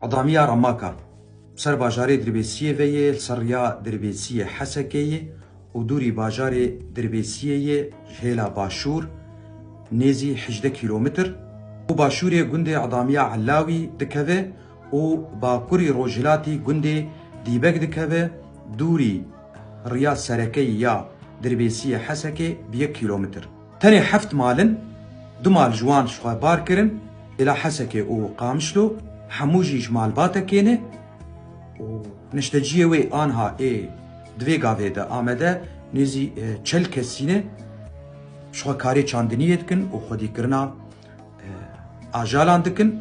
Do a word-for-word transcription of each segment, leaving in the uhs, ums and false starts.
Edamiya Remaka ser bajarê Dirbêsiyê ve yê, li ser riya Dirbêsiyê Hesekê yê û dûrî bajarê Dirbêsiyê yê ji hêla başûr nêzî hejdeh kîlometr û başûrê gundê Edamiya Elawî dikeve û bakurî rojhilatî gundê Dîbek dikeve, dûrî riya serekeyî ya Dirbêsiyê Hesekê bi yek kîlometr. Tenê heft mal in, du mal ji wan ji xwe bar kirin, hêla Hesekê û Qamişlo, hemû jî ji malbatekê ne û nişteciyê wê anha ê di vê gavê de amede nêzî, e, çil kesî ne, ji xwe karê çandiniyê dikin û xwedîkirina, e, ajalan dikin.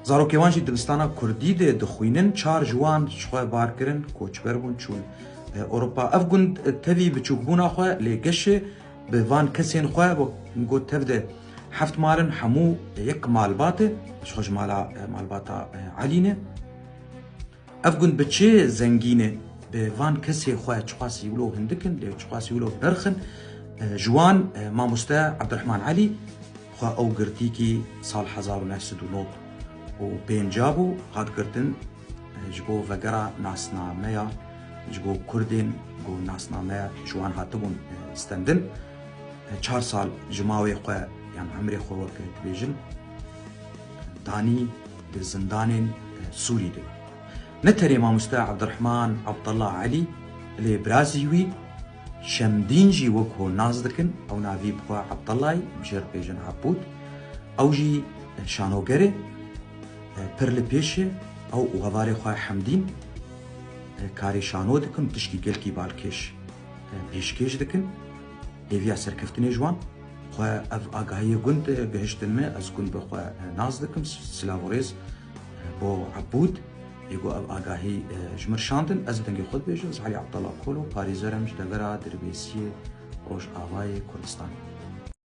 Zarokê wan jî dibistana kurdî de dixwînin, çar ji wan ji xwe bar kirin, koçber bûn, çûn, e, Ewropa. Ev gund, e, tevî biçûkbûna xwe lê geşe bi van kesên xwe, wek min got, tev de heft mal in, hemû yek malbat e, ji xwe ji mala, e, malbata, e, Elî ne. Ev gund bi çi zengîn e? Bi van kesê xwe çiqasî wilo hindik in, lê çiqasî wilo berx in. E, ji wan, e, mamoste Ebdurehman Elî xwe ew girtîkî sal hezar û neh sed û nod û pênca bû, hat girtin, e, ji bo vegera nasnameya, ji bo kurdên ku nasname ji wan hatibûn, e, stendin. E, çar sal ji mawê xwe, yan emrê xwe wek dibêjin, danî di zindanên, e, Sûrî de. Ne tenê mamoste Ebdurehman Abdullah Elî, lê birazî wî Şemdîn jî wek hûn nas dikin, ew navî bi xwe Abdullahî, bi jêr bêjin Ebûd. Ew jî şanoger e, e, pir li pêş e, ew û hevalê xwe Hemdîn, e, karê şano dikin, tişkî gelkî balkêş, e, pêşkêş dikin. Hêviya serkeftinê ji wan. Xwe ev agahiyê gund, e, gihiştin me, ez gund bi xwe, e, nas dikim. Silav û rêz, e, bo Ebûd, ê ku ev agahî, e, ji min şandin. Ez dengê xwe dibêjim, ez Elî Abdallah Kolo, parêzer im ji devera Dirbêsiyê Rojavayê Kurdistanê.